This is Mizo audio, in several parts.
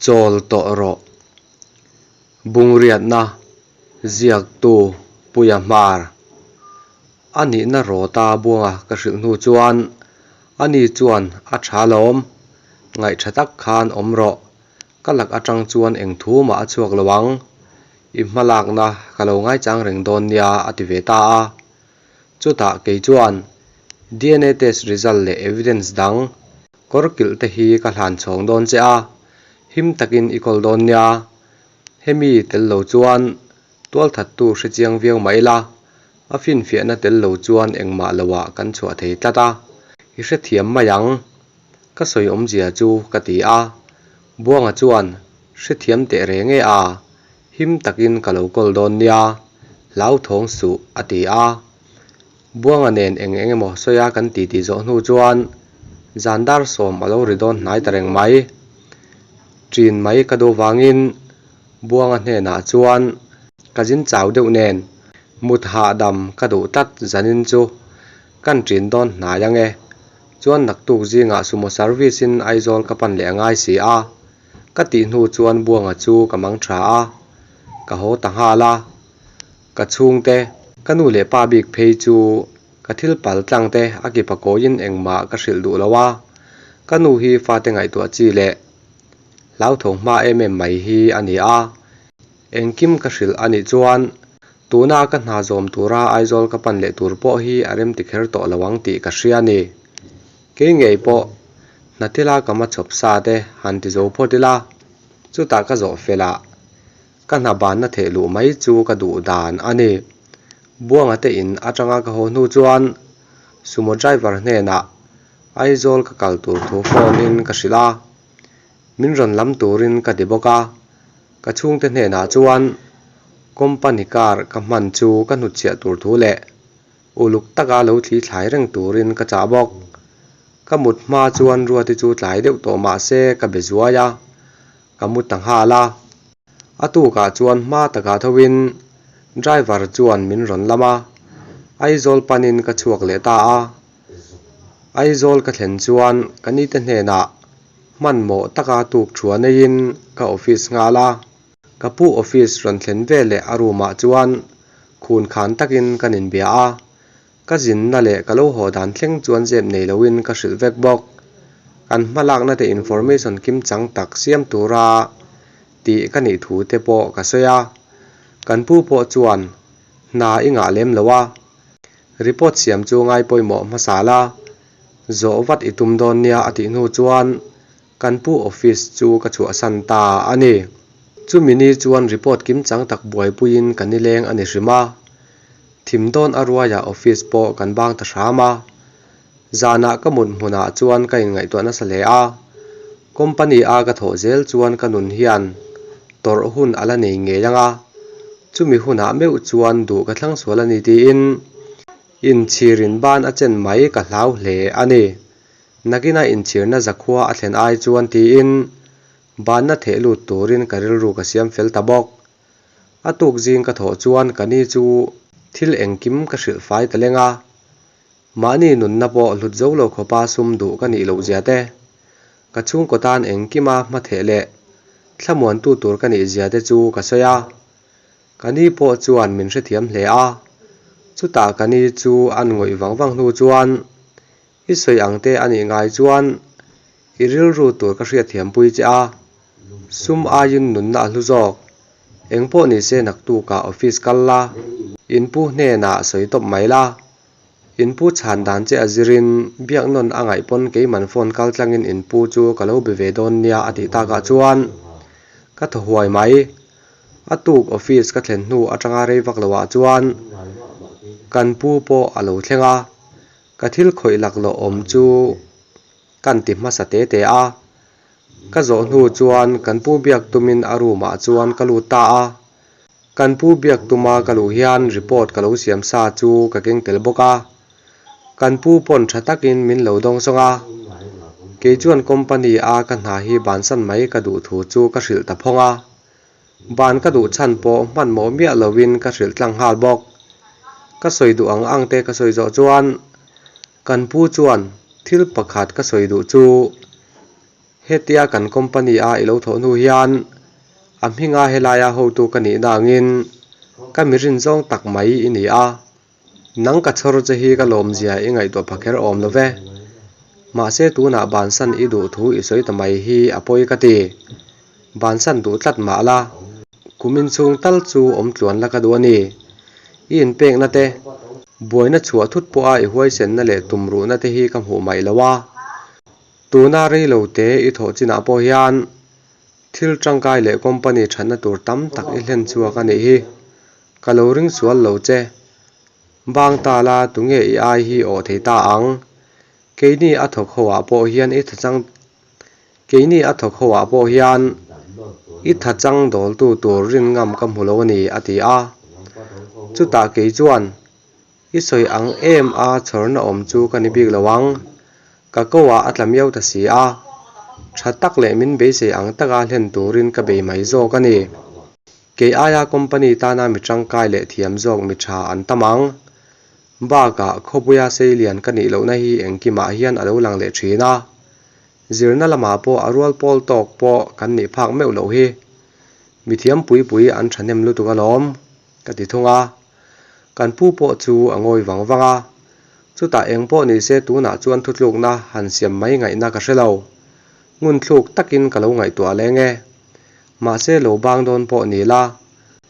Chawl tawh rawh. Bungriatna ziaktu Puia Hmar a nihna rawta Buanga ka hrilh hnu chuan ani chuan a tha lawm, ngaih tha tak khan awm rawh, ka lak atang chuan eng thu mah a chhuak lo ang, i hmalakna ka lo ngaichang reng dawn nia a ti ve ta a. Chutah kei chuan DNA test result leh evidence dang Kawr kilh te hi ka hlan chhawng dawn che a, him takin i kawl dawn nia. Hemi tel lo chuan tualthattu hre chiang viau mah ila, a finfiahna tel lo chuan engmah loah kan chhuah thei tlat a, i hrethiam mai ang. Ka sawi awmzia chu ka ti a, Buanga chuan hrethiam teh reng e a, him takin ka lo kawl dawn nia, hlauthawng suh a ti a. Buanga nen eng eng emaw sawi a kan titi zawh hnu chuan zan dar sawm a lo ri dawn hnai ta reng mai. Ṭin mai ka duh vangin Buanga hnenah chuan ka zin chau deuh nen mut hahdam ka duh tlat zanin chu kan ṭin dawn hnai ang e. Chuan naktuk zingah sumo service in Aizawl ka pan leh a ngai si a. Ka tih hnu chuan Buanga chu ka mang tha a, ka haw ta nghal a. Ka chhungte, ka nu leh pa bik phei chu ka thil pal tlang te a ki pakawiin engmah ka hrilh duh lo a, ka nu hi fate ngaihtuah chi leh hlauthawng hma em em mai hi a ni a, engkim ka hrilh a nih chuan tuna ka hna zawm tura Aizawl ka pan leh tur pawh hi a rem ti kher tawh lo ang tih ka hria a ni. Kei ngei pawh hna thila ka hmachhawp sa te han ti zo phawt ila, chutah ka zawh fel ah Ka hna banna theh luh mai chu ka duh dan a ni. Buanga te in atanga ka haw hnu chuan Sumo driver hnenah Aizawl ka kal tur thu phone in ka hrilh a, min rawn lam turin ka ti bawk a. Ka chhungte hnenah chuan company car ka hman chu ka hnutchhiah tur thu leh uluk taka lo thli thlai reng turin ka chah bawk. Ka mut hma chuan Ruati chu tlai deuh tawh mah se ka be zuai a. Ka mu ta nghal a, a tukah chuan hma takah thoin driver chuan min rawn lam a, Aizawl panin ka chhuak leh ta a. Aizawl ka thlen chuan ka nite hnenah hmanhmawh taka tuk thua neiin ka office nghal a, ka pu office rawn thlen veleh a room ah chuan khun khan takin kan inbia a, Ka zinna leh ka lo haw dan thleng chuan zep nei loin ka hrilh vek bawk. Kan hmalakna te information kim chang tak siam tura tih ka nih thu te pawh ka sawi a. Kan pu pawh chuan hna i ngah lem lo a, report siam chu ngai pawimawh hmasa la, zawh vat i tum dawn nia a tih hnu chuan Kan pu office chu ka chhuahsan ta a ni. Chumi ni chuan report kim chang tak buaipuiin ka nileng a ni hrim a. Thim dawn a ruaiah office pawh kan bang ta hram a. Zanah ka mut hmunah chuan ka inngaihtuah nasa hle a. Company a ka thawh zel chuan ka nun hian tawrh hun a la nei ngei ang a. Chumi hunah meuh chuan duh ka thlang sual a ni tiin inchhirin ban a chen mai ka hlau hle a ni. Nakina inchhirna zakhua a thlen ai chuan tiin banna theh lut turin ka rilru ka siam fel ta bawk. A tuk zing ka thawh chuan ka ni chu thil engkim ka hrilh fai ta leng a, mahni nunna pawh hlut zo lo khawpa sum duh ka nih loh zia te, ka chhungkaw tan engkima hmatheh leh thlamuantu tur ka nih zia te chu ka sawi a. Ka ni pawh chuan min hrethiam hle a, chutah ka ni chu an ngawih vang vang hnu chuan I sawi ang te a nih ngai chuan i rilru tur ka hriatthiampui che a, sum aiin nunna a hlu zawk. Eng pawh ni se naktukah office kal la, inpu hnenah sawi tawp mai la. Inpu chhan dan che a zirin biak nawn a ngaih pawn keiman phone kal tlangin inpu chu ka lo be ve dawn nia a tih takah chuan ka thaw huai mai. A tuk office ka thlen hnu atanga rei vak loah chuan kan pu pawh a lo thleng a. Ka thil khawih laklawh awm chu kan ti hmasa te te a, ka zawh hnu chuan kan pu biak tumin a room ah chuan ka lut ta a, kan pu biak tuma ka luh hian report ka lo siam sa chu ka keng tel bawk a, kan pu pawn tha takin min lo dawng sawng a, kei chuan company a ka hna hi bansan mai ka duh thu chu ka hrilh ta phawng a, Ban ka duh chhan pawh hmanhmawh miah lovin ka hrilh tlang nghal bawk. Ka sawi duh ang ang te ka sawi zawh chuan kan pu chuan thil pakhat ka sawi duh chu. Hetia kan company a i lo thawh hnu hian a hminga helaia hotu ka nihna angin ka mi rin zawng tak mai i ni a. Nang ka chhawr che hi ka lawmzia i ngaihtuah pha kher awm lo ve. Mahse tunah bansan i duh thu i sawi ta mai hi a pawi ka ti. Bansan duh tlat mah la, kum inchhung tal chu awm tluan la ka duh a ni. I inpekna te, buaina chhuah thut pawha i huaisenna leh tumruhna te hi ka hmuh maih lo a. Tuna reilo te i thawh chinah pawh hian thil tangkai leh company thatna tur tam tak i hlen chhuak a nih hi. Ka lo ring sual lo che. Bang ta la tunge i ai hi awh thei ta ang. Keini a thawk ho ah pawh hian i thachang Keini a thawk ho ah pawh hian i thachang dawltu tur rin ngam ka hmu lo a ni a ti a. Chutah kei chuan I sawi ang em a chhawrna awm chu ka ni bik lo ang. Ka ko ah a tla miau ta si a. Tha tak leh min beisei ang taka hlen turin ka bei mai zawk a ni. Kei aia company tana mi tangkai leh thiam zawk mi tha an tam ang. Bakah khawpuia seilian ka nih lohna hi engkimah hian a lo lang leh thin a. Zirna lamah pawh a rual pawl tawk pawh kan nih phak meuh loh hi. Mi thiam pui pui an thahnem lutuk alawm, ka ti thung a. Kan pu pawh chu a ngawi vang vang a. Chutah eng pawh ni se tunah chuan thutlukna han siam mai ngaihna ka hre lo. Ngunthluk takin ka lo ngaihtuah leng e. Mahse lo bang dawn pawh ni la,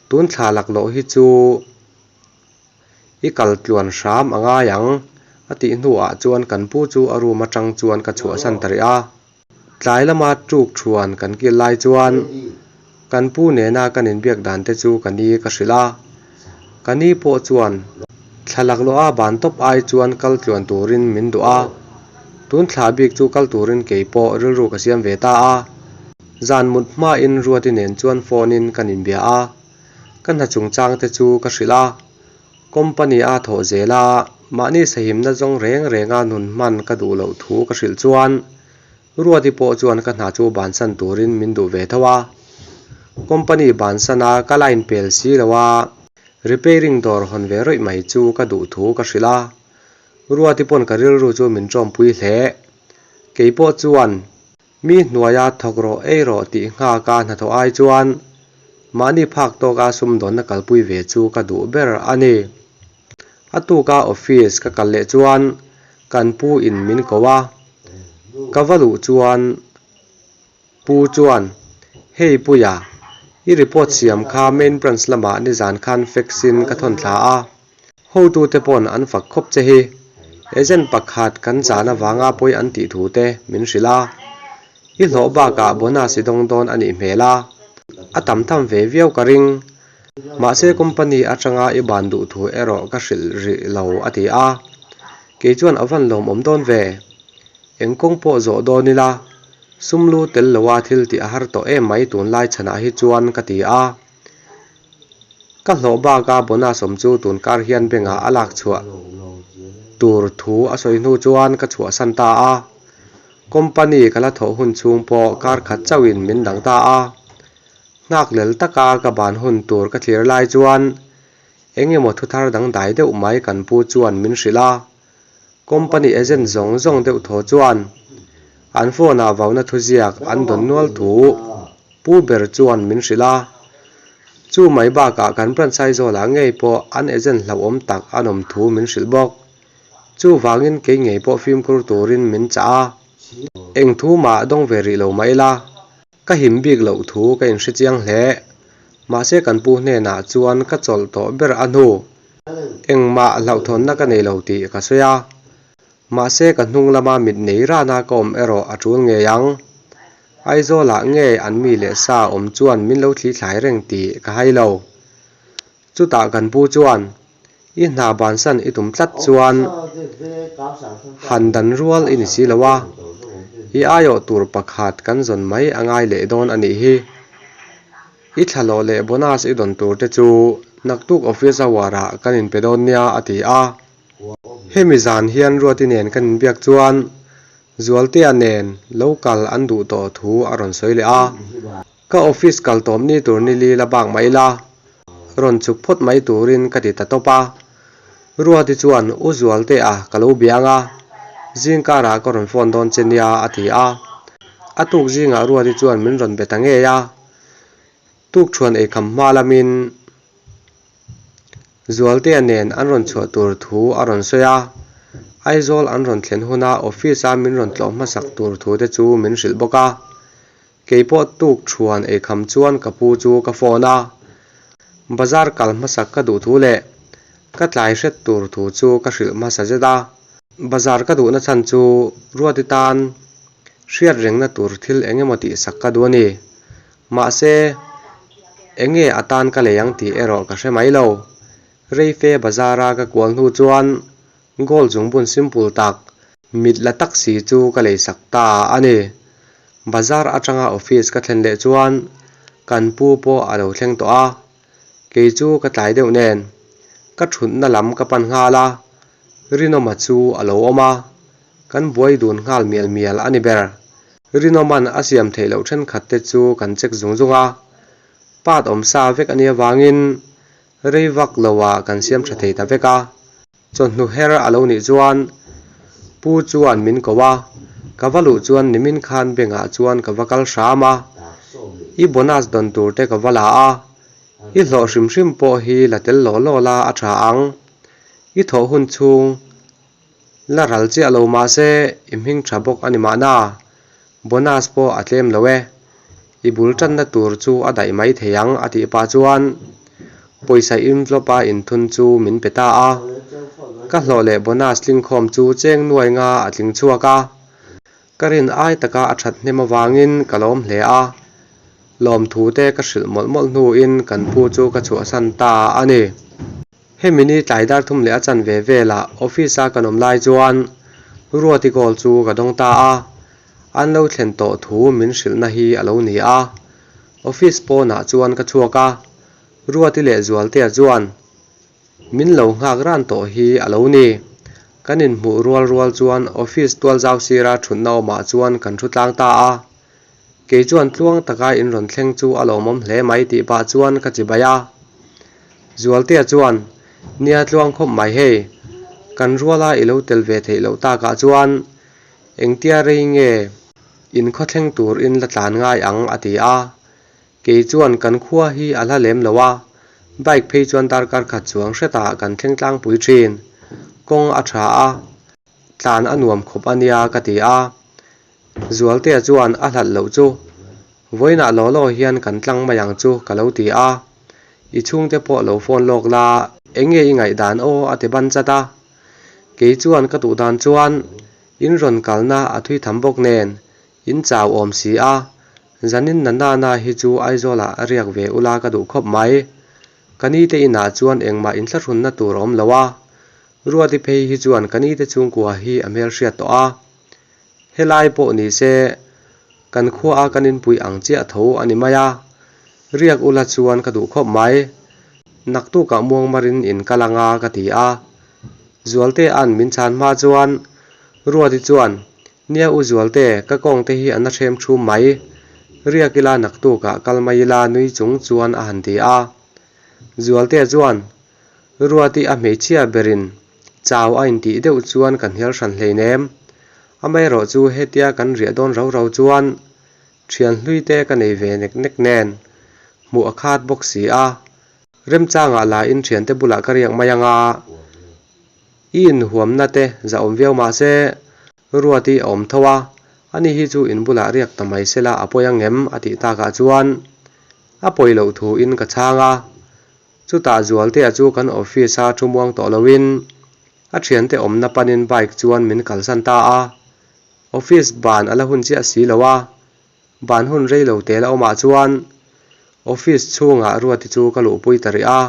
tun thla laklawh hi chu i kal tluan hram a ngai ang, a tih hnuah chuan kan pu chu a room atang chuan ka chhuahsan ta rih a. Tlai lama tuk thuan kan kil lai chuan kan pu nena kan inbiak dan te chu ka ni ka hrilh a. Ka ni pawh chuan thla laklawh a ban tawp ai chuan kal tluan turin min duh a. Tun thla bik chu kal turin kei pawh rilru ka siam ve ta a. Zan mut hmain Ruati nen chuan phone in kan inbia a. Ka hna chungchang te chu ka hrilh a. Company a thawh zel a, mahni sahimna zawng reng renga nun hman ka duh loh thu ka hrilh chuan Ruati pawh chuan ka hna chu bansan turin min duh ve tho a. Company bansan a ka line pel si lo a, repairing dawr hawn ve rawih mai chu ka duh thu ka hrilh a. Ruati pawn ka rilru chu min tawmpui hle. Kei pawh chuan Mi hnuaia thawk rawh ei rawh tih nghaka hnathawh ai chuan mahni phak tawka sumdawnna kalpui ve chu ka duh ber a ni. A tuka office ka kal leh chuan kan pu in min ko a, ka va luh chuan pu chuan, Hei Puia, i report siam kha main branch lamah nizan khan fax in ka thawn thla a, Hotute pawn an fak khawp che hi. Agent pakhat kan zan avanga pawi an tih thu te min hrilh a. I hlawh bakah bonus i dawng dawn a nih hmel a. A tam tham ve viau ka ring. Mahse company atanga i ban duh thu erawh ka hrilh rih lo a ti a. Kei chuan a van lawmawm dawn ve. Eng kawng pawh zawh dawn ila. Sum lu tel loa thil tih a har tawh em mai tunlai chhanah hi chuan ka ti a. Ka hlawh baka bonus awm chu tun kar hian bank ah a lak chhuah tur thu a sawi hnu chuan ka chhuahsan ta a. Company ka la thawh hun chhung pawh kar khat chauhin min dang ta a. Nghak lel taka ka ban hun tur ka thlir lai chuan eng emaw thu thar dangdai deuh mai kan pu chuan min hrilh a. Company agent zawng zawng deuh thaw chuan an phone ah vauna thuziak an dawn nual thu pu ber chuan min hrilh a. Chu mai bakah kan branch Aizawl ah ngei pawh an agent hlauhawm tak an awm thu min hrilh bawk. Chuvangin kei ngei pawh fimkhur turin min chah a. Eng thu mah dawng ve rih lo mah ila. Ka him bik loh thu ka inhre chiang hle. Mahse kan pu hnenah chuan ka chawlh tawh ber a hnu. Engmah hlauhthawnna ka nei lo tih ka sawi a. Mahse ka hnung lama mit nei rana ka awm erawh a tul ngei ang. Aizawlah ngei an mi leh sa awm chuan min lo thli thlai reng tih ka hai lo. Chutah kan pu chuan, I hna bansan i tum tlat chuan han dan rual i ni si lo a, i aiawh tur pakhat kan zawn mai a ngai leh dawn a nih hi. I thlalawh leh bonus i dawn tur te chu naktuk office hour ah kan inpe dawn nia a ti a. Hemi zan hian Ruati nen kan inbiak chuan Zualtea nen lo kal an duh tawh thu a rawn sawi leh a. Ka office kal tawp ni tur ni li la bak mai la, rawn chuk phawt mai turin ka ti ta tawp a. Ruati chuan U Zualtea ka lo biang a, zingkarah ka rawn phone dawn che nia a ti a. A tuk zingah Ruati chuan min rawn be ta ngei a, tukṭhuan eikham hma lamin Zualtea nen an rawn chhuah tur thu a rawn sawi a, Aizawl an rawn thlen huna office-a min rawn tlawh hmasak tur thu te chu min hrilh bawk a. Kei pawh tuk thuan eikham chuan ka pu chu ka phone a, bazar kal hmasak ka duh thu leh ka tlai hret tur thu chu ka hrilh hmasa zet a. Bazar ka duhna chhan chu Ruati tan hriat rengna tur thil eng emaw tihsak ka duh a ni. Mahse, eng nge a tan ka lei ang tih erawh ka hre mai lo. Reife bazara ka kual hnu chuan Gold zungbun simple tak, mit la tak si chu ka leisak ta a ni. Bazar atanga office ka thlen leh chuan kan pu pawh a lo thleng tawh a, kei chu ka tlai deuh nen ka thutna lam ka pan nghal a, Rinawma chu a lo awm a, kan buai dun nghal mial mial a ni ber. Rinawma'n a siam theih loh thenkhat te chu kan check zung zung a, part awm sa vek a nih avangin rei vak lo ah kan siam tha thei ta vek a. Chawhnu her a lo nih chuan Pu chuan min ko a, ka va luh chuan nimin khan bank ah chuan ka va kal hram a, i bonus dawn tur te ka va la a, i hlawh hrim hrim pawh hi la tel law law la a tha ang, i thawh hun chhung la ral chiah lo mahse i hming tha bawk a ni mahna, bonus pawh a tlem lo e. I bul tanna tur chu a daih mai thei ang a tih pah chuan pawisa envelope a inthun chu min pe ta a. Ka hlawh leh bonus tlingkhawm chu cheng nuai nga a tling chhuak a. Ka rin ai taka a that hnem avangin ka lawm hle a. Lawmthu te ka hrilh mawlh mawlh hnuin kan pu chu ka chhuahsan ta a ni. Hemi ni tlai dar thum leh a chanve velah office a kan awm lai chuan Ruati call chu ka dawng ta a, an lo thlen tawh thu min hrilhna hi a lo ni a. Office pawnah chuan ka chhuak a, Ruati leh Zualtea chuan min lo nghak ran tawh hi a lo ni. Kan inhmuh rual rual chuan office tual zau sira thutna awmah chuan kan thu tlang ta a. Kei chuan tluang taka in rawn thleng chu a lawmawm hle mai tih pah chuan ka chibai a. Zualtea chuan, Nia tluang khawp mai hei, kan ruala i lo tel ve theih loh takah chuan engtia rei nge in khaw thleng tur in la tlan ngai ang a ti a. Kei chuan kan khua hi a hla lem lo a, bike phei chuan darkar khat chuang hretah kan thleng tlangpui thin. Kawng a tha a, tlan a nuam khawp a nia ka ti a. Zualtea chuan a hlat loh chu, Vawiinah law law hian kan tlang mai ang chu ka lo ti a, i chhungte pawh lo phone lawk la, eng nge i ngaihdan aw a ti ban chat a. Kei chuan ka duh dan chuan in rawn kalna a thui tham bawk nen in chau awm si a, zanin na nana hi chu Aizawlah a riak ve ula ka duh khawp mai. Ka nite inah chuan engmah inthlahrunna tur a awm lo a, Ruati phei hi chuan ka nite chhungkua hi a hmelhriat tawh a. Helai pawh ni se, kan khua a kan inpui ang chiah tho a ni mai a, riak ula chuan ka duh khawp mai. Naktukah muangmarin in kal anga ka ti a. Zualtea'n min chhan hma chuan Ruati chuan, Nia u Zualte, ka kawng te hi a na hrem thum mai. Riak ila naktukah kal mai ila nui chung chuan a han ti a. Zualtea chuan, Ruati a hmeichhia berin chau a intih deuh chuan ka hnial hran hleinem. Amaherawh chu hetia kan riah dawn rau rau chuan thian hlui te ka nei ve nek nek nen hmuh a khat bawk si a. Remchangah lain thiante bulah ka riak mai anga i inhuamna te zahawm viau mahse Ruati a awm tho a, ani hi chu in bulah riak ta mai sela a pawi ang em a tih takah chuan a pawi loh thuin ka chhang a. Chutah Zualtea chu kan office a thu muang tawh loin a thiante awmna panin bike chuan min kalsan ta a. Office ban a la hun chiah si lo a, ban hun rei lo tel a awmah chuan office chhungah Ruati chu ka luhpui ta rih a.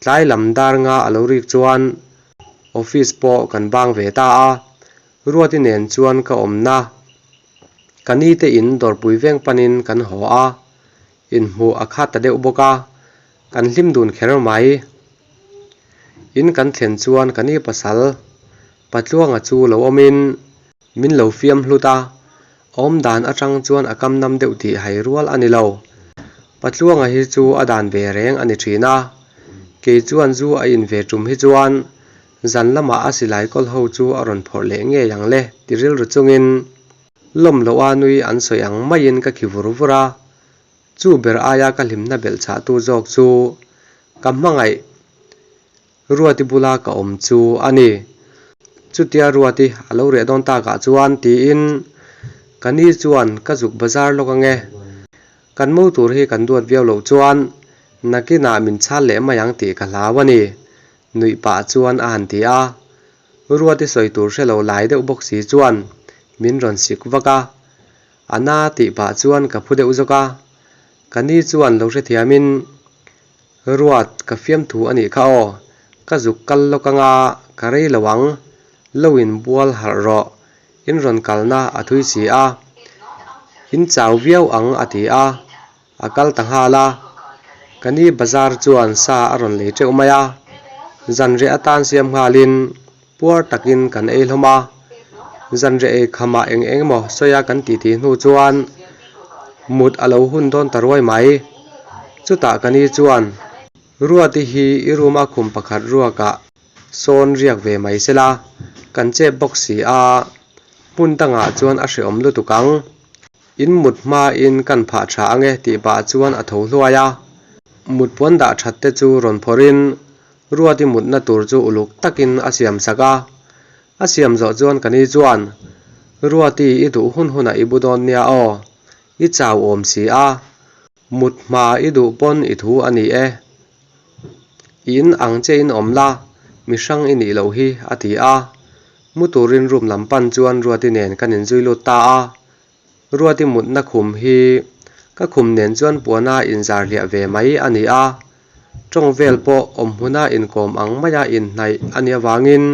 Tlai lam dar nga a lo rik chuan office pawh kan bang ve ta a, Ruati nen chuan ka awmna ka nite in dawrpui veng panin kan haw a. Inhmuh a khat ta deuh bawk a, kan hlim dun kher mai. In kan thlen chuan ka ni pasal Patluanga chu lo awmin min lo fiam hlut a, awm dan atang chuan a kam nam deuh tih hai rual a ni lo. Patluanga hi chu a dan ve reng a ni thin a, kei chuan zu a in ve tum hi chuan zan lamah a silai kawl ho chu a rawn phawrh leh ngei ang le ti rilru chungin. Lawm loh a nui an sawi ang maiin ka khi vur vur a, chu ber aia ka hlimna belh chhahtu zawk chu ka hmangaih Ruati bula ka awm chu a ni. Chutia Ruati a lo reh dawn takah chuan tiin ka ni chuan ka zuk bazar lawk ange. Kan mo tur hi kan duat viau loh chuan nakinah min chhal leh mai ang tih ka hlau a ni, nuih pah chuan a han ti a. Ruati sawi tur hre lo lai deuh bawk si chuan min rawn sik vak a. A na tih pah chuan ka phu deuh zawk a. Ka ni chuan lo hrethiamin Ruat, ka fiamthu a nih kha aw. Ka zuk kal lawk anga ka rei lo ang. Lo in bual harh rawh. In rawn kalna a thui si a. In chau viau ang a ti a. A kal ta nghal a. Ka ni bazar chuan sa a rawn lei teuh mai a. Zanriah atan siam nghalin puar takin kan ei hlawm a. Zanriah ei khamah eng eng emaw sawi a kan titi hnu chuan mut a lo hun dawn ta ruai mai. Chutah ka ni chuan Ruati hi i room a khum pakhat ruakah sawn riak ve mai sela, kan chep bawk si a, hmun dangah chuan a hreawm lutuk ang. In mut hmain kan phah tha ange tih pah chuan a tho hluai a. Mut puan dah that te chu rawn phawrhin Ruati mutna tur chu uluk takin a siam sak a. A siam zawh chuan ka ni chuan, Ruati i duh hun hunah i bu dawn nia aw, i chau awm si a, mut hma i duh pawn i thu a ni e. I in ang che in awm la, mi hrang i nih loh hi, a ti a. Mu turin room lam pan chuan Ruati nen kan inzui lut ta a. Ruati mutna khum hi ka khum nen chuan puana inzar hliah ve mai a ni a, tawng vel pawh awm hmuna inkawm ang maia inhnaih a nih avangin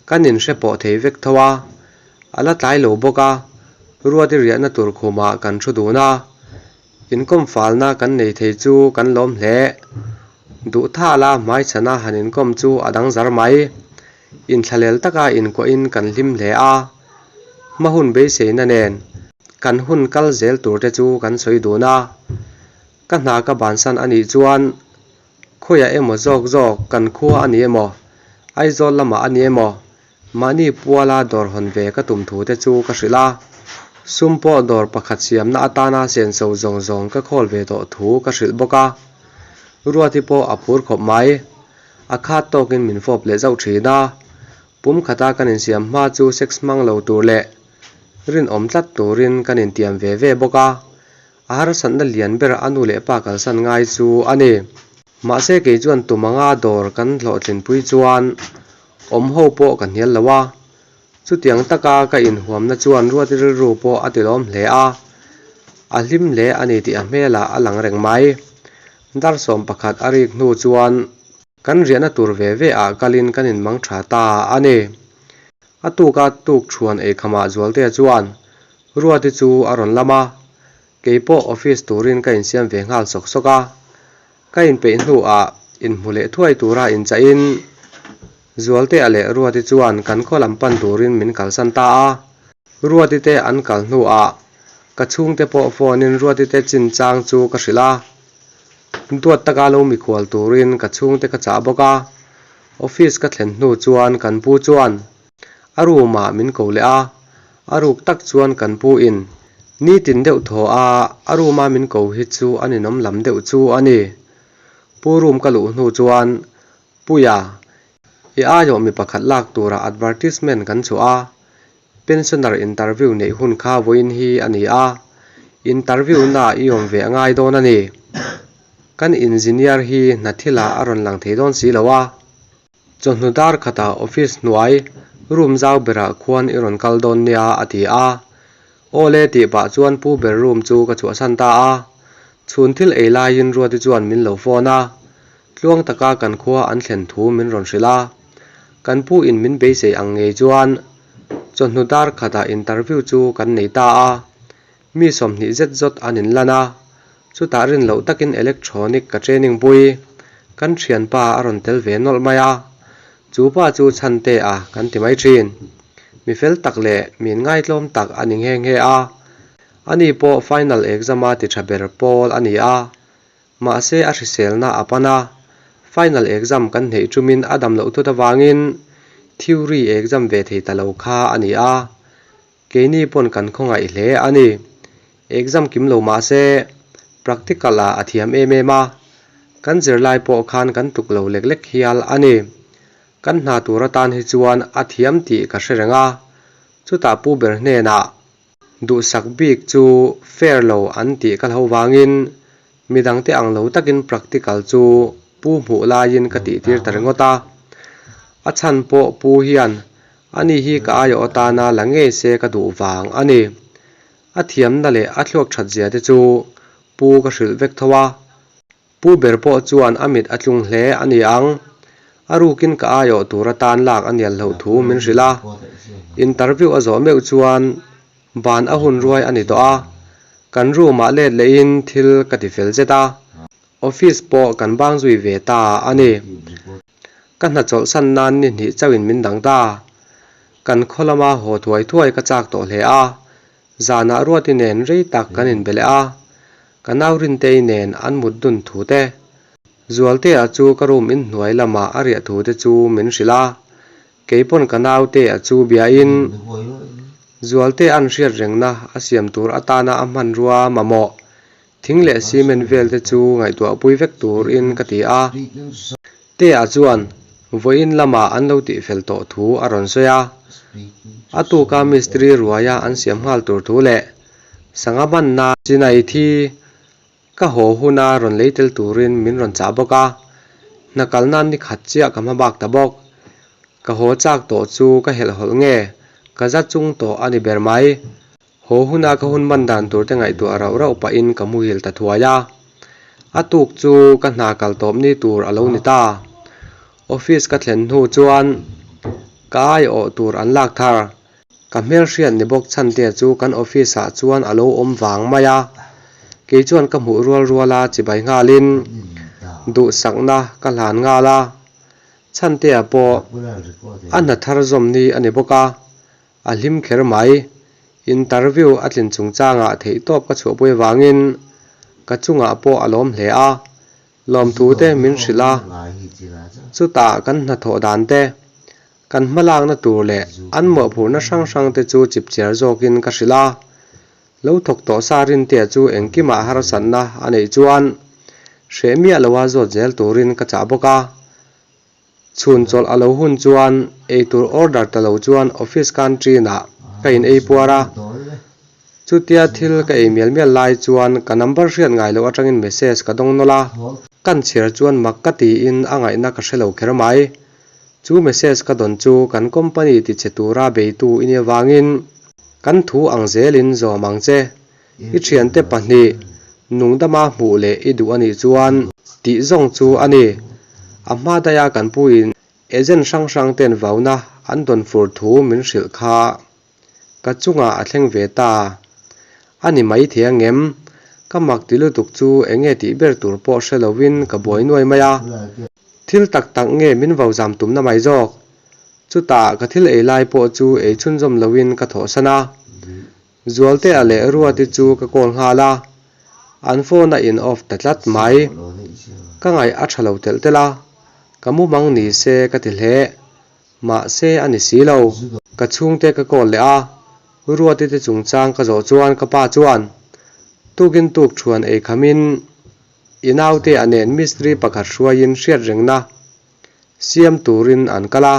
kan inhre pawh thei vek tho a, a la tlai lo bawk a, Ruati riahna tur khumah kan thu dun a, inkawm falna kan nei thei chu kan lawm hle. Duh thala hmaichhana han inkawm chu a dang zar mai. Inthlahlel taka inkuahin kan hlim hle a, hma hun beiseina nen kan hun kal zel tur te chu kan sawi dun a. Ka hna ka bansan a nih chuan khawiah emaw zawk zawk kan khua a ni emaw, Aizawl lamah a ni emaw, mahni puala dawr hawn ve ka tum thu te chu ka hrilh a. Sum pawh dawr pakhat siamna atana senso zawng zawng ka khawl ve tawh thu ka hrilh bawk a. Ruati pawh a phur khawp mai. A khat tawkin min fawp leh zauh thin a, pum khata kan insiam hma chu sex hmang lo tur leh rinawm tlat turin kan intiam ve ve bawk a, a harsatna lian ber a nu leh pa kalsan ngai chu a ni. Mahse kei chuan tum anga dawr kan hlawhtlinpui chuan awm ho pawh ka hnial lo a, chutiang taka ka inhuamna chuan Ruati rilru pawh a tilawm hle a, a hlim hle a ni tih a hmelah a lang reng mai. Dar 11 a rik hnu chuan kan riahna tur ve ve ah kalin kan inmang tha ta a ni. A tuka tuk thuan eikhamah Zualtea chuan Ruati chu a rawn lam a, keipawh office turin ka insiam ve nghal sawk sawk a. Ka inpeih hnuah inhmu leh thuai tura inchahin Zualtea leh Ruati chuan kan khaw lam pan turin min kalsan ta a. Ruati te an kal hnuah ka chhungte pawh phone in Ruati te chinchang chu ka hrilh a. Duat taka lo mikhual turin ka chhungte ka chah bawk a. Office ka thlen hnu chuan kan pu chuan a room ah min ko leh a. A ruk tak chuan kan pu in nitin deuh thaw a a room a min ko hi chu a ninawm lam deuh chu a ni. Pu room ka luh hnu chuan Puia, i aiawh mi pakhat lak tura advertisement kan chhuah a, pensioner interview neih hun kha vawiin hi a ni a, interview na i awm ve a ngai dawn a ni. Kan engineer hi hna thilah a rawn lang thei dawn si lo a. Chawhnu dar khatah office hnuai room zau berah khuan i rawn kal dawn nia a ti a. Awle tih pah chuan pu ber room chu ka chhuahsan ta a. Chhun thil ei laiin Ruati chuan min lo phone a. Tluang taka kan khua an thlen thu min rawn hrilh a, kan pu in min beisei ang ngei chuan chawhnu dar khatah interview chu kan nei ta a, mi 20 zet zawt an inlan a, chutah rin loh takin electronic ka training pui kan thianpa a rawn tel ve nawlh mai a, chu pa chu chhante a kan ti mai thin. Mi fel tak leh mi inngaitlawm tak a ni nghe nghe a, ani pawh final exam a ti tha ber pawl a ni a, Mahse a hriselna a pan a, final exam kan hneih ṭumin a dam loh thut avangin theory exam ve thei ta lo kha a ni a. Keini pawn kan khawngaih hle a ni. Exam kim lo mah se practical ah a thiam em em a, kan zirlai pawh khan kan tluk lo lek lek hial a ni. Kan hna tur atan hi chuan a thiam tih ka hre reng a, chutah pu ber hnenah duhsak bik chu fair lo an tih ka hlo vangin midangte ang lo takin practical chu pu hmuh laiin ka tihtir ta ringawt a. A chhan pawh pu hian ani hi ka aiawh atana la ngei se ka duh vang a ni. A thiamna leh a thluak that zia te chu pu ka hrilh vek tho a. Pu ber pawh chuan a mit a tlung hle a ni ang. A rukin ka aiawh tur atan lak a nial hloh thu min hrilh a. Interview a zawh meuh chuan ban a hun ruai a ni tawh a. Kan room ah let lehin thil ka ti fel zet a. Office pawh kan bang zui ve ta a ni. Ka hna chawlhsan nan ni hnih chauhin min dang ta. Kan khaw lama haw thuai thuai ka chak tawh hle a. Zanah Ruati nen rei tak kan inbe leh a, ka nau Rintei nen an mut dun thu te, Zualtea chu ka room inhnuai lamah a riah thu te chu min hrilh a, keipawn ka nautea chu biain Zualtea'n hriat rengna a siam tur atana a hmanrua mamawh thing leh cement vel te chu ngaihtuahpui vek turin ka ti a. Tea chuan vawiin lamah an lo tihfel tawh thu a rawn sawi a, a tuka mistiri ruaia an siam nghal tur thu leh sangha hmanna chinai thi ka haw huna rawn lei tel turin min rawn chah bawk a, hna kal nan ni khat chiah ka hma bak ta bawk. Ka haw chak tawh chu ka helhhawlh nge ka za chung tawh a ni ber mai. Haw huna ka hun man dan tur te ngaihtuah rauh rauh pahin ka muhil ta thuai a. A tuk chu ka hna kal tawp ni tur a lo ni ta. Office ka thlen hnu chuan ka aiawh tur an lak thar. Ka hmelhriat ni bawk chhantea chu kan office ah chuan a lo awm vang mai a. Kei chuan ka hmuh rual rual a chibai nghalin duhsakna ka hlan nghal a. Chhantea pawh a hna thar zawm ni a ni bawk a. A hlim kher mai. Interview a tlin chungchangah theihtawp ka chhuahpui avangin ka chungah pawh a lawm hle a, lawmthu te min hrilh a. Chutah kan hnathawh dan te, kan hmalakna tur leh an mawhphurhna hrang hrang te chu chipchiar zawkin ka hrilh a. Lo thawk tawh sa Rintea chu engkimah harsatna a neih chuan hreh miah loa zawt zel turin ka chah bawk a. Chhun chawlh a lo hun chuan eitur order ta lo chuan office canteen ah ka in ei puar a. Chutia thil ka ei mial mial lai chuan ka number hriat ngai loh atangin message ka dawng nawlh a. Kan chhiar chuan mak ka tiin a ngaihna ka hre lo kher mai. Chu message ka dawn chu kan company tichhe tura beitu i nih avangin kan thu ang zelin zawm ang che. I thiante pahnih nungdama hmuh leh i duh a nih chuan tih zawng chu a ni. A hma daia kan puin agent hrang hrang ten vauna an dawn fur thu min hrilh kha ka chungah a thleng ve ta. A ni mai thei ang em? Ka mak ti lutuk chu eng nge tih ber tur pawh hre lovin ka buai nuai mai a. Thil tak tak nge min vau zam tumna mai zawk? Chutah ka thil ei lai pawh chu ei chhunzawm loin ka thawhsan a. Zualtea leh Ruati chu ka call nghal a, an phone a in off ta tlat mai. Ka ngaih a tha lo telh telh a, ka mumang ni se ka ti hle. Mahse a ni si lo. Ka chhungte ka call leh a, Ruati te chungchang ka zawh chuan ka pa chuan tukin tuk thuan ei khamin i naute a nen mistiri pakhat hruaiin hriatrengna Siam turin an kal a,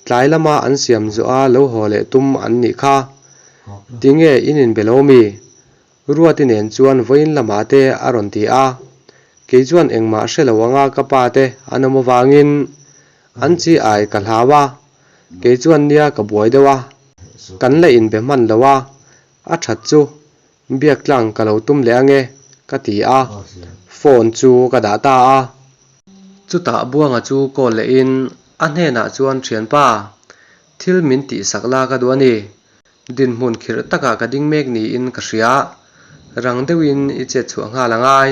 tlai lama an siam zawh a lo haw leh tum an nih kha. Tinge in inbe lo mi? Ruati nen chuan vawiin lamah te a rawn ti a, kei chuan engmah hre lo anga ka pa te an awm avangin an chi ai ka hlau a, kei chuan nia ka buai deuh a, kan la inbe hman lo a, a that chu Biak tlang ka lo tum leh ange ka ti a, phone chu ka dah ta a. Chutah Buanga chu call lehin a hnenah chuan Thianpa, thil min tihsak la ka duh a ni. Dinhmun khirh takah ka ding mek niin ka hria. Rang deuhin i chet chhuah nghal a ngai.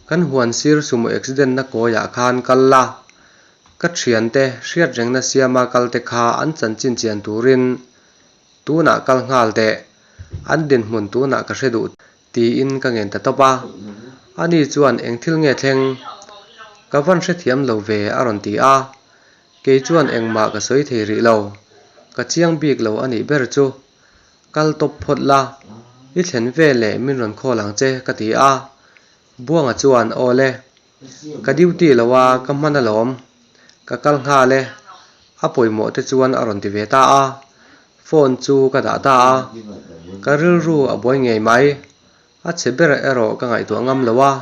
Kan huan sir sumo accident na kawiah khan kal la. Ka thiante hriat rengna siama kalte kha an chanchin chian turin Tunah kal nghal teh, an dinhmun tunah ka hre duh tiin ka ngen ta tawp a. Ani chuan eng thil nge thleng? Ka van hrethiam lo ve a rawn ti a. Kei chuan engmah ka sawi thei rih lo. Ka chiang bik lo a nih ber chu. Kal tawp phawt la, i thlen veleh min rawn call ang che ka ti a. Buanga chuan, Aw le, ka duty lo a, ka hman alawm, ka kal nghal e, a pawimawh te chuan a rawn ti ve ta a. Phone chu ka dah ta a, ka rilru a buai ngei mai, a chhe ber erawh ka ngaihtuah ngam lo a,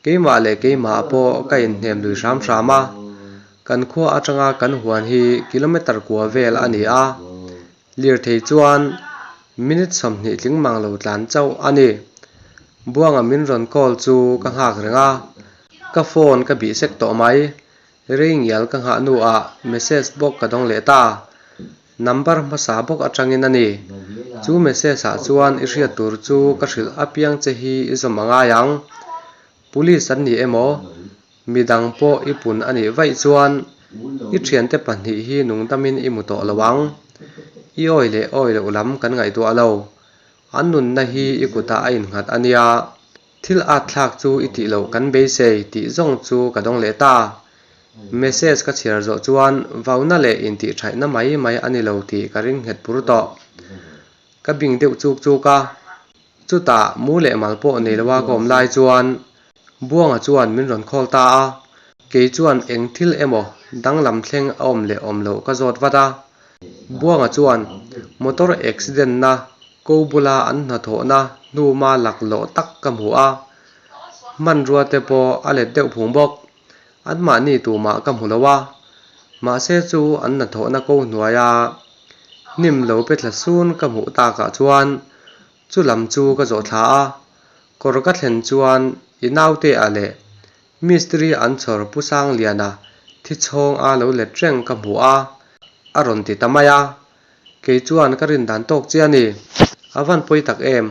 Keimah leh keimah pawh ka inhnem lui hram hram a, kan khua atanga kan huan hi kilometer kua vel a ni a, lirthei chuan minute 20 tling mang lo tlan chauh a ni. Buanga min rawn call chu ka nghak reng a, ka phone ka bih sek tawh mai, rei ngial ka nghah hnuah message bawk ka dawng leh ta. Number hmasa bawk atangin a ni. Chu message ah chuan i hriat tur chu ka hrilh apiang che hi i zawm a ngai ang. Police an ni emaw, midang pawh i pun a nih vaih chuan i thiante pahnih hi nungdamin i mu tawh lo ang. I awi leh awi loh lam kan ngaihtuah lo. An nunna hi i kutah a innghat a nia. Thil at thlak chu i tih loh kan beisei tih zawng chu ka dawng leh ta. Message ka chhiar zawh chuan vauna leh intihṭhaihna mai mai a ni lo tih ka ring nghet bur tawh. Ka bing deuh chuk chuk a, chutah mu leh mal pawh nei loa ka awm lai chuan Buanga chuan min rawn call ta a, kei chuan eng thil emaw danglam thleng a awm leh awm loh ka zawt vat a. Buanga chuan motor accident na ko bula an hnathawhna hnuma laklawh tak ka hmu a, hmanrua te pawh a let deuh phung bawk. Anmahni tumah ka hmu lo a, mahse chu an hnathawhna ko hnuaia hnim lo pe thla sun ka hmuh takah chuan chu lam chu ka zawh thla a, kawr ka thlen chuan i naute ah leh Mistiri an chhawr Pu Sangliana thi chhawng a lo let reng ka hmu a, a rawn ti ta mai a. Kei chuan ka rin dan tawk chiah a ni. A van pawi tak em?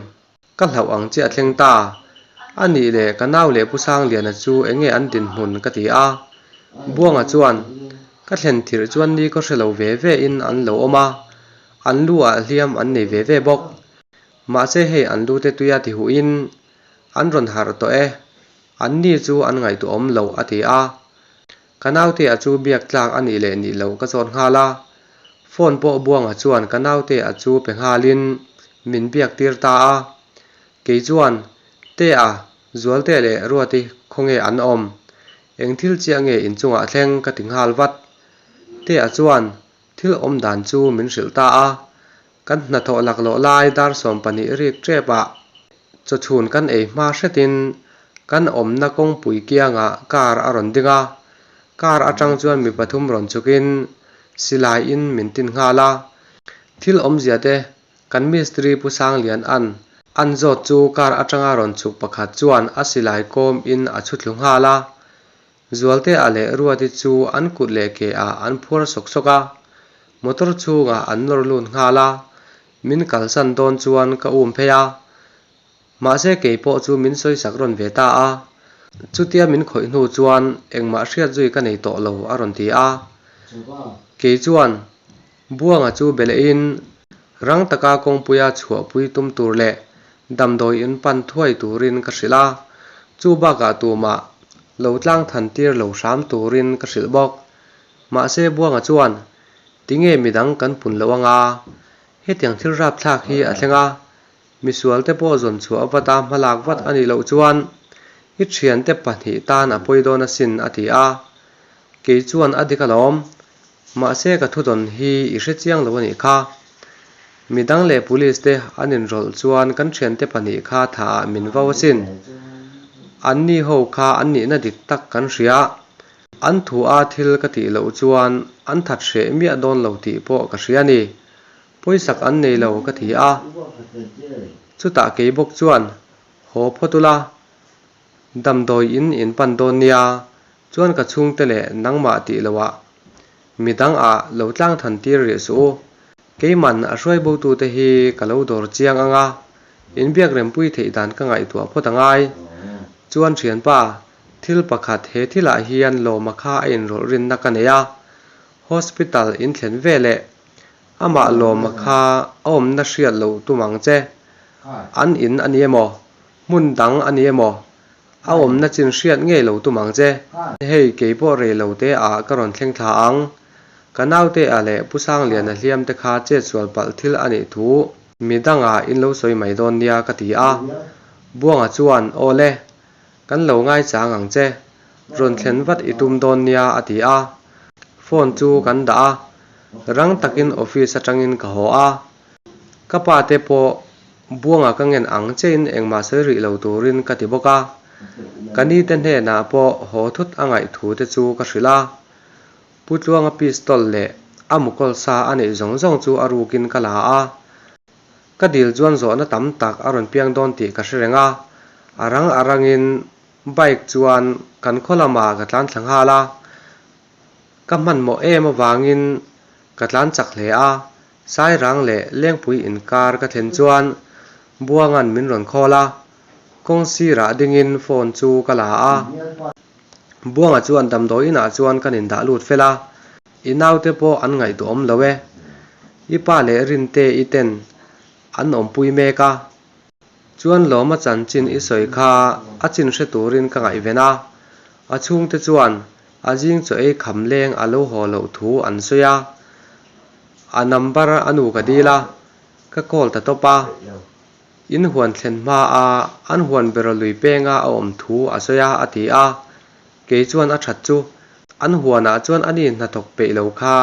Ka hlauh ang chiah a thleng ta. A nih leh ka nau leh Pu Sangliana chu eng nge an dinhmun ka ti a. Buanga chuan ka thlen thirh chuan ni khaw hre lo ve ve in an lo awm a, an lu ah hliam an nei ve ve bawk. Mahse hei an lu te tuia ti huh in an rawn harh tawh e. An ni chu an ngaihtuahawm loh a ti a. Ka naute-a chu biak tlak a nih leh nih loh ka zawt nghal a. Phone pawh Buanga chuan ka naute-a chu pe nghalin min biak tir ta a. Kei chuan, Te-a, Zualte leh Ruati khawnge an awm? Eng thil chiah nge inchungah thleng ka ti nghal vat. Te-a chuan thil awm dan chu min hrilh ta a. Kan hnathawh laklawh lai dar 12 rik tep ah chawchhun kan ei hma hretin kan awmna kawngpui kiangah car a rawn ding a, car atang chuan mi pathum rawn chhukin silai in min tin nghal a. Thil awmzia te kan mistiri Pu Sanglian an an zawt chu car atanga rawn chhuk pakhat chuan a silai kawm in a chhu thlu nghal a. Zualtea leh Ruati chu an kut leh ke ah an phuar sawk sawk a, motor chhungah an nawr lut nghal a, min kalsan dawn chuan ka um phei a, mahse kei pawh chu min sawisak rawn ve ta a, chutia min khawih hnu chuan engmah hriat zui ka nei tawh lo a rawn ti a, kei chuan Buanga chu be lehin rang taka kawngpuia chhuahpui tum tur leh damdawi in pan thuai turin ka hrilh a, chu bakah tumah lo tlang than tir lo hram turin ka hrilh bawk. Mahse Buanga chuan, Tinge midang kan pun loh anga? Hetiang thil rapthlak hi a thleng a, misual te pawh zawn chhuah vat a hmalak vat a nih loh chuan i thiante pahnih tan a pawi dawn asin a ti a. Kei chuan a dik alawm, Mahse ka thudawn hi i hre chiang lo a nih kha. Midang leh police te an inrawlh chuan kan thiante pahnih kha tha ah min vau asin. An ni ho kha an nihna dik tak kan hria. An thu a thil ka tih loh chuan an that hreh miah dawn lo tih pawh ka hria a ni. Pawisak an nei lo ka ti a. Chutah kei bawk chuan haw phawt ula. Damdawi in in pan dawn nia. Chuan ka chhungte leh nangmah tih loah midang ah lo tlang than tir rih suh u. Keiman a hruai bo tute hi ka lo dawr chiang ang a, inbiak rempui theih dan ka ngaihtuah phawt a ngai. Chuan thianpa, thil pakhat he thilah hian lawma kha a inrawlh rinna ka nei a, hospital in thlen veleh amah lawma kha a awmna hriat loh tum ang che. An in a ni emaw, hmun dang a ni emaw, A awmna chin hriat ngei lo tum ang che. Hei, kei pawh rei lo te ah ka rawn thleng thla ang. Ka naute ah leh Pu Sangliana hliam te kha chet sual palh thil a nih thu. Midangah in lo sawi mai dawn nia ka ti a. Buanga chuan, Aw le, kan lo ngaichang ang che. Rawn thlen vat i tum dawn nia a ti a. Phone chu kan dah a, rang takin office atangin ka haw a. Ka pa te pawh Buanga ka ngen ang chein engmah sawi rih lo turin ka ti bawk a. Ka ni te hnenah pawh haw thut a ngaih thu te chu ka hrilh a. Pu Tluanga pistol leh a mukawl sa a neih zawng zawng chu a rukin ka la a. Ka dil chuan zawhna tam tak a rawn piang dawn tih ka hre reng a. A rang a rangin bike chuan kan khaw lamah ka tlan thla nghal a. Ka hmanhmawh em avangin ka tlan chak hle a. Sairang leh Lengpui inkar ka thlen chuan Buanga'n min rawn khawl a, kawng sirah dingin phone chu ka la a. Buanga chuan damdawi inah chuan kan indah lut fel a, i naute pawh an ngaihtuahawm lo e. I pa leh Rinte i ten an awmpui mek a, chuan Lawma chanchin i sawi kha a chin hre turin ka ngaihven a, a chhungte chuan a zing chaw ei kham leng a lo haw loh thu an sawi a. A number a nu ka dil a, ka call ta tawp a. In huan thlen hma a an huan beraw lui penga a awm thu a sawi a a ti a. Kei chuan a that chu an huanah chuan a ni hnathawk peih lo kha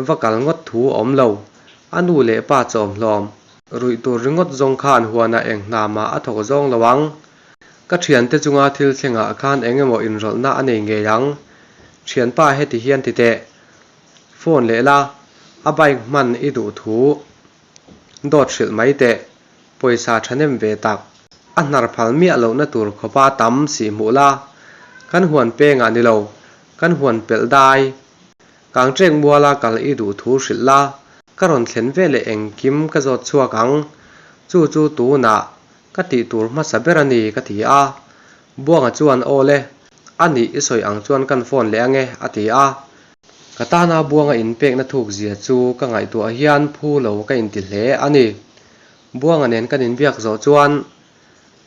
va kal ngawt thu a awm lo. A nu leh pa chawm hlawm ruih tur ringawt zawng khan huanah eng hna mah a thawk zawng lo ang. Ka thiante chunga thil thlengah khan eng emaw inrawlhna a nei ngei ang. Thianpa heti hian ti teh. Phone leh la, a bike hman i duh thu dawt hrilh mai teh, pawisa thahnem ve tak, a hnar phal miah lohna tur khawpa tam sih hmuh la, kan huan pengah ni lo, kan huan pelh dai, kangṭek muala kal i duh thu hrilh la, ka rawn thlen veleh engkim ka zawt chhuak ang, chu chu tunah ka tih tur hmasa ber a ni ka ti a, Buanga chuan aw le, a nih i sawi ang chuan kan phone leh ange a ti a. Ka tana Buanga inpekna thuk zia chu ka ngaihtuah hian phu lo ka inti hle a ni. Buanga nen kan inbiak zawh chuan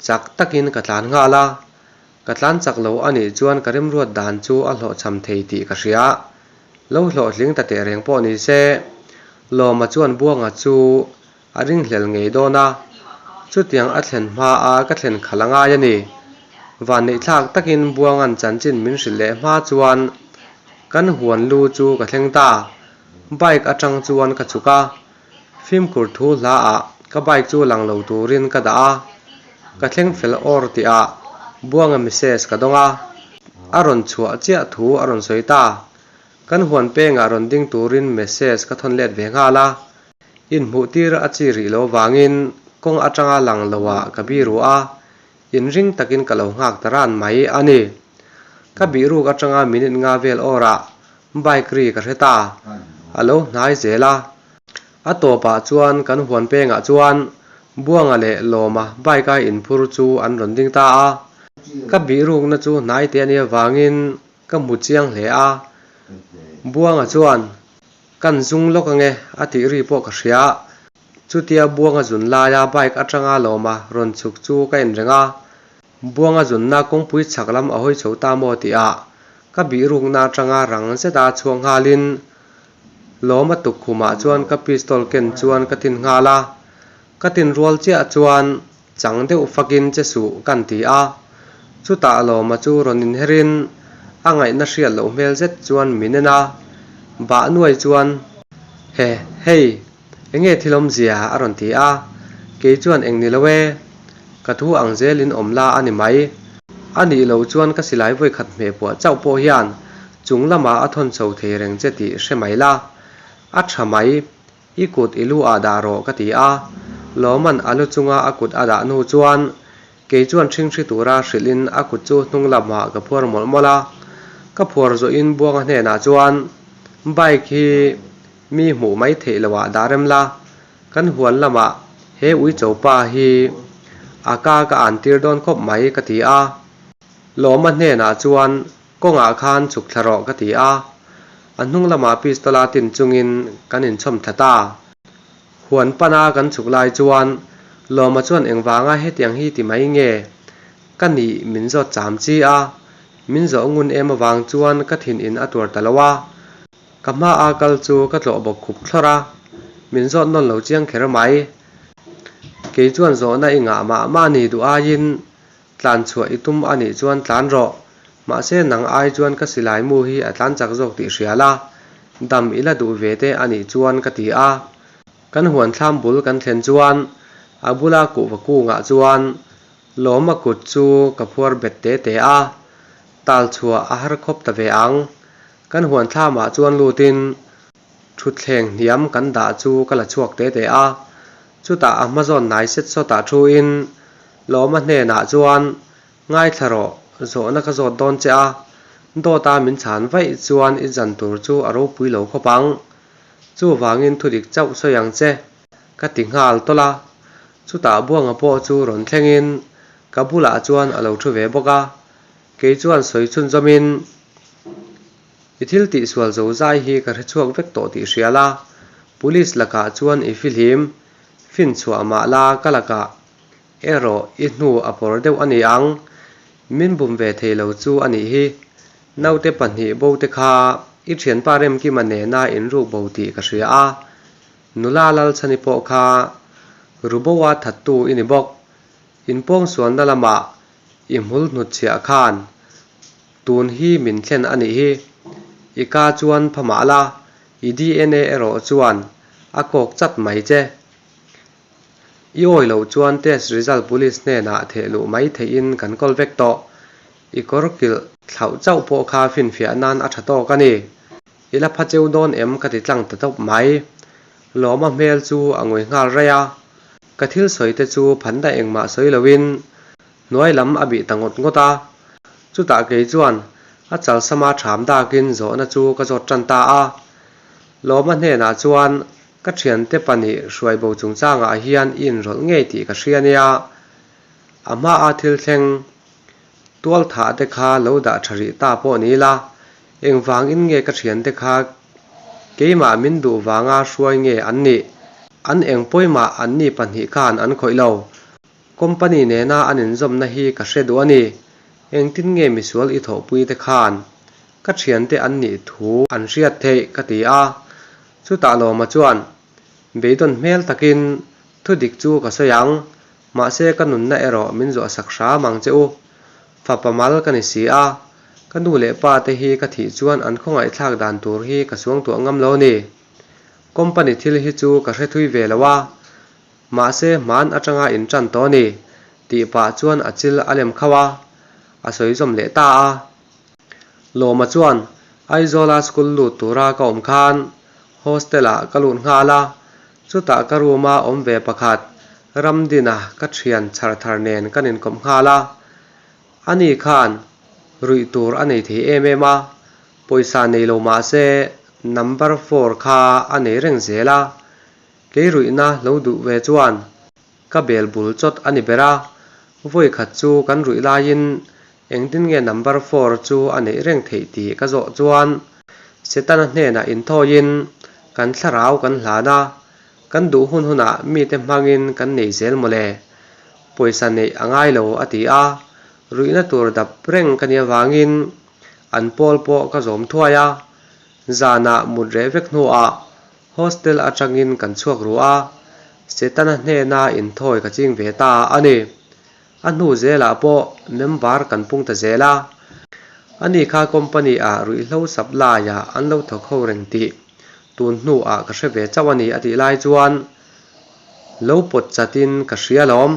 chak takin ka tlan nghal a, ka tlan chak lo a nih chuan ka remruat dan chu a hlawhchham thei tih ka hria. Lo hlawhtling ta teh reng pawh ni se, Lawma chuan Buanga chu A ringhlel ngei dawn a, chutiang a thlen hma a ka thlen khalh a ngai a ni. Vanneihthlak takin Buanga'n chanchin min hrilh leh hma chuan kan huan lu chu ka thleng ta. Bike atang chuan ka chhuk a, fimkhur thu hla ah ka bike chu lang lo turin ka dah a, ka thleng fel awr tih ah Buanga message ka dawng a, a rawn chhuah chiah thu a rawn sawi ta. Kan huan pengah rawn ding turin message ka thawn let ve nghal a. Inhmuh tir a chi rih lo vangin kawng atanga lang loah ka biru a, inring takin ka lo nghak ta ran mai a ni. Ka bihruk atanga minute nga vel awrah bike ri ka hre ta, a lo hnai zel a. A tawpah chuan kan huan pengah chuan Buanga leh Lawma bike a inphur chu an rawn ding ta a. Ka bihrukna chu hnai te a nih avangin ka hmu chiang hle a. Buanga chuan Kan zung lawk ange a tih ri pawh ka hria. Chutia Buanga zun laia bike atanga Lawma rawn chhuk chu ka en reng a. Buanga zunna kawngpui chhak lam a hawi chho ta maw tihah ka bihrukna atanga rang zeta chhuak nghalin Lawma tukkhumah chuan ka pistol ken chuan ka tin nghal a. Ka tin rual chiah chuan chang deuh fakin che suh kan ti a. Chutah Lawma chu rawn inherin a ngaihna hriat loh hmel zet chuan min en a, bah nuai chuan, He, hei, enge thil awmzia? a rawn ti a. Kei chuan eng ni lo e, ka thu ang zelin awm la a ni mai. A nih loh chuan ka silai vawikhat hmeh puah chauh pawh hian chung lamah a thawn chho thei reng che tih hre mai la. A tha mai, I kut i lu ah dah rawh ka ti a, Lawman a lu chunga a kut a dah hnu chuan kei chuan ṭhingṭhi tura hrilhin a kut chu hnung lamah ka phuar mawlh mawlh a. Ka phuar zawhin Buanga hnenah chuan bike hi mi hmuh mai theih loh ah dah rem la, kan huan lamah he uicho pa hi a ka ka an tir dawn khawp mai ka ti a. Lawma hnenah chuan Kawngah khan chhuk thla rawh ka ti a, a hnung lamah pistol a tin chungin kan inchhawm thla ta. Huan pana kan chhuk lai chuan Lawma chuan engvanga hetiang hi ti mai nge ka nih min zawt cham chi a, min zawh ngun em avang chuan ka thin in a tuar ta lo a, ka hma a kal chu ka tlawh bawk khup thlawrh a. Min zawt nawn lo chiang kher mai. Kei chuan zawhna i ngah mah mah ni duh aiin tlan chhuah i tum a nih chuan tlan rawh. Mahse nang ai chuan ka silai mu hi a tlan chak zawk tih hria la, dam i la duh ve te a nih chuan ka ti a. Kan huan thlam bul kan thlen chuan a bula kuhva kungah chuan Lawma kut chu ka phuar bet te te a, tal chhuah a har khawp ta ve ang. Kan huan thlamah chuan lutin thutthleng hniam kan dah chu ka la chhuak te te a, chutah a hma zawn hnai set sawtah thuin Lawma hnenah chuan Ngaithla rawh, zawhna ka zawt dawn che a, dawta min chhan vaih chuan i zan tur chu a ropui lo khawp ang. Chuvangin thudik chauh sawi ang che, ka ti nghal tawlh a. Chutah Buanga pawh chu rawn thlengin ka bulah chuan a lo thu ve bawk a, kei chuan sawi chhunzawmin, I thil tihsual zo zai hi ka hre chhuak vek tawh tih hria la, Police lakah chuan i fihlim, finchhuah mah la ka lakah erawh i hnu a pawr deuh a ni ang, min bum ve thei lo chu a nih hi. Naute pahnih bo te kha i thianpa Remkima nena inruk bo tih ka hria a, Nula Lalchhani pawh kha Ruboa thattu i ni bawk. Inpawngsualna lamah i hmul hnutchhiah khan tun hi min thlen a nih hi. I ka chuan pha mah la, i DNA erawh chuan a kawk chat mai che. I awi loh chuan test result police hnenah theh luh mai theihin kan kawl vek tawh. I kawr kilh thlauh chauh pawh kha finfiah nan a tha tawk a ni. I la pha cheu dawn em ka ti tlang ta tawp mai. Lawma hmel chu a ngui nghal raih a. Ka thil sawi te chu phanna engmah sawi loin hnuai lam a bih ta ngawt ngawt a. Chutah kei chuan a chalsama ṭham dakin zawhna chu ka zawt ṭan ta a. Lawma hnenah chuan ka ṭhiante pahnih hruai bo chungchangah hian i inrawlh ngei tih ka hria nia. A hmaa thil thleng Tual thah te kha lo dah tha rih ta pawh ni ila, engvangin nge ka thiante kha keimah min duh vanga hruai nge an nih? An eng pawimah an ni pahnih khan an khawih lo. Company nena an inzawmna hi ka hre duh a ni. Engtin nge misual i thawhpui te khan ka thiante an nih thu an hriat theih ka ti a. Chutah Lawma chuan beidawn hmel takin thudik chu ka sawi ang, Mahse ka nunna erawh min zuah sak hram ang che u. Fapa mal ka ni si a, ka nu leh pa te hi ka thih chuan an khawngaihthlak dan tur hi ka suangtuah ngam lo ni. Company thil hi chu ka hre thui ve lo a, mahse hman atanga in tan tawh a ni, tih pah chuan a chil a lem khauh a, a sawi zawm leh ta a. Lawma chuan Aizawla school lut tura ka awm khan hostel ah ka lut nghal a, Chutah ka room a awm ve pakhat, Ramdina ka thian chhar thar nen kan inkawp nghal a. Ani khan ruih tur a nei thei em em a, pawisa nei lo mah se number four kha a nei reng zel a. Kei ruihna lo duh ve chuan ka bel bul chawt a ni ber a, vawi khat chu kan ruih laiin engtin nge number four chu a neih reng theih tih ka zawh chuan Setana hnenah inthawiin kan thlarau kan hlan a, kan duh hun hunah mite hmangin kan nei zel mawle. Pawisa neih a ngai lo a ti a, ruihna tur dap reng ka nih avangin an pawl pawh ka zawm thuai a, zanah mut reh vek hnuah hostel atangin kan chhuak ru a, Setana hnena inthawi ka ching ve ta a ni. A hnu zelah pawh member kan pung ta zel a, ani kha company ah ruihhlo supply ah an lo thawk ho reng tih tun hnu ah ka hre ve chauh a ni a tih lai chuan lo pawt chat in ka hria lawm.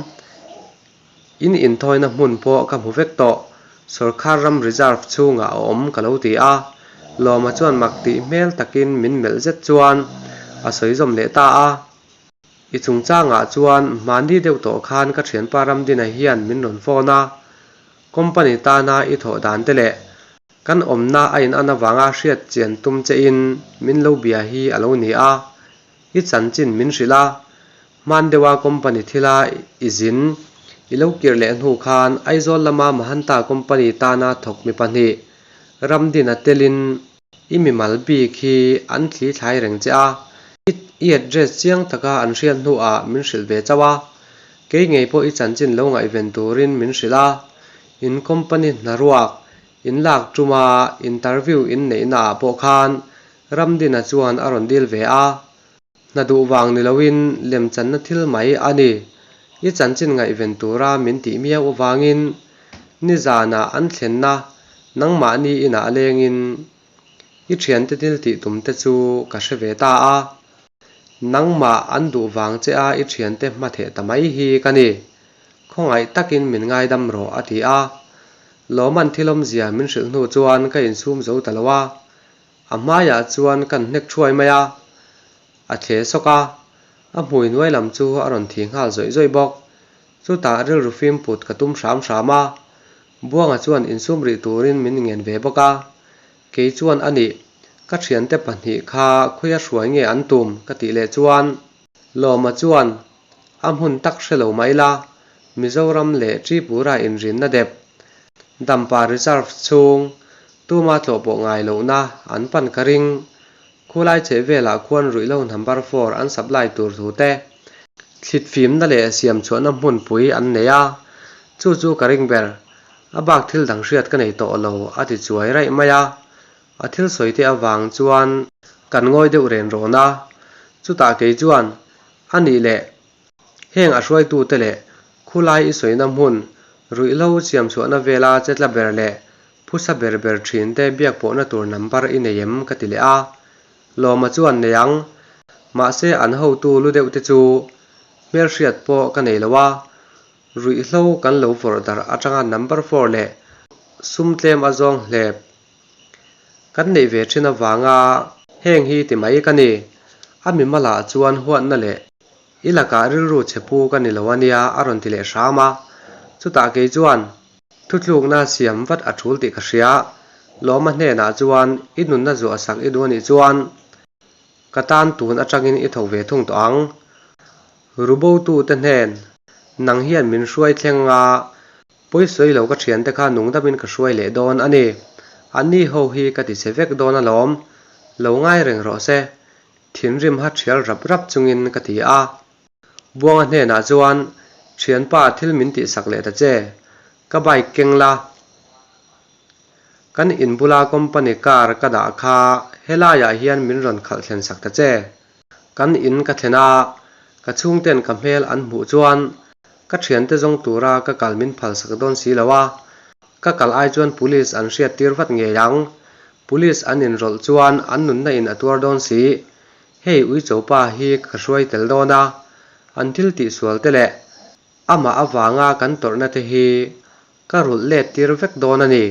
In inthawina hmun pawh ka hmu vek tawh, sawrkhar ram reserve chhungah a awm ka lo ti a, Lawma chuan mak tih hmel takin min melh zet chuan a sawi zawm leh ta a. I chungchangah chuan hmani deuh tawh khan ka thianpa Ramdina hian min rawn phone a, company tana i thawh dan te leh kan awmna a in an avanga hriat chian tum che in min lo bia hi a lo ni a, i chanchin min hrilh a, hman deuha company thila i zin i lo kir leh hnu khan Aizawl lama Mahanta company tana thawk mi pahnih Ramdina telin I mimal bik hi an thli thlai reng che a, i address chiang taka an hriat hnuah min hrilh ve chauh a, kei ngei pawh i chanchin lo ngaihven turin min hrilh a, in company hnaruak in lak tuma interview in neihnaah pawh khan Ramdina chuan a rawn dil ve a. Hna duh vang ni loin lemchanna thil mai a ni. I chanchin ngaihven tura min tih miau avangin nizanah an thlenna nangmahni inah lengin i thiante thil tih tum te chu ka hre ve ta a. Nangmah an duh vang che a i thiante hmatheh ta mai hi ka ni. Khawngaih takin min ngaidam rawh a ti a. Lawman thil awmzia min hrilh hnu chuan ka insum zo ta lo a. A hmaiah chuan kan hnek thuai mai a, a thle sawk a, a hmui hnuai lam chu a rawn thi nghal zawih zawih bawk. Chutah rilru fim put ka tum hram hram a, Buanga chuan insum rih turin min ngen ve bawk a, kei chuan a nih, ka thiante pahnih kha khawi a hruai nge an tum ka tih leh chuan Lawma chuan a hmun tak hre lo mai la, Mizoram leh Tripura inrinna dep, Dampa Reserve chhung tuma tlawh pawh ngai lohna an pan ka ring. Khulai chheh velah khuan ruihhlo number four an supply tur thu te, thlitfimna leh siamchhuahna hmunpui an nei a, chu chu ka ring ber. A bak thil dang hriat ka nei tawh lo a ti chuai raih mai a. A thil sawi te avang chuan kan ngawi deuh ren rawn a, chutah kei chuan a nih leh heng a hruaitute leh khulai i sawina hmun ruihhlo siamchhuahna vela che tla ber leh phusa ber ber thin te biak pawhna tur number i nei em ka ti leh a, Lawma chuan nei ang, mahse an hotu lu deuh te chu hmelhriat pawh ka nei lo a, ruihhlo kan lo vawrh darh atanga number four leh sum tlem a zawng hlep. Kan neih ve thin avanga heng hi ti mai ka ni. A mimalah chuan huatna leh i lakah rilru chhe pu ka ni lo ania a rawn ti leh hram a. Chutah kei chuan thutlukna siam vat a tul tih ka hria. Lawma hnenah chuan i nunna zuah sak i duh anih chuan ka tan tun atangin i thawk ve thung tawh ang. Rubotute hnen nang hian min hruai thleng a. Pawisawi lo ka thiante kha nung damin ka hruai leh dawn a ni. Anni ho hi ka ti che vek dawn alawm. Lo ngai reng rawh se. Thinrim ha thial rap rap chungin ka ti a. Buanga hnenah chuan, Thianpa thil min tihsak leh ta che. Ka bike keng la. Kan in bula company car ka dah kha helaiah hian min rawn khalh thlen sak ta che. Kan in ka thlen a, ka chhungten ka hmel an hmuh chuan ka thiante zawng tura ka kal min phalsak dawn si lo a, ka kal ai chuan police an hriat tir vat ngei ang. Police an inrawlh chuan an nunna in a tuar dawn si. Hei Uichopa hi ka hruai tel dawn a, an thil tihsual te leh amah avanga kan tawrhna te hi Ka rulh let tir vek dawn a ni.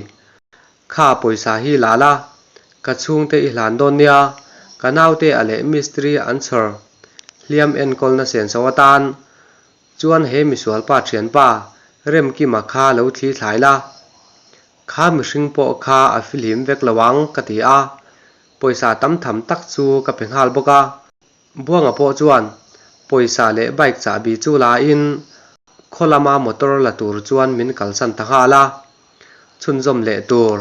Kha pawisa hi la la, ka chhungte i hlan dawn nia, ka naute a leh mistri an chhawr hliam enkawlna senso atan chuan he misualpa thianpa Remkima kha lo thli thlai la. Kha mihring pawh kha a fihlim vek lo ang ka ti a, pawisa tam tham tak chu ka pe nghal bawk a. Buanga pawh chuan pawisa leh bike chahbi chu la in khaw lama motor la tur chuan min kalsan ta nghal a, chhunzawm leh tur.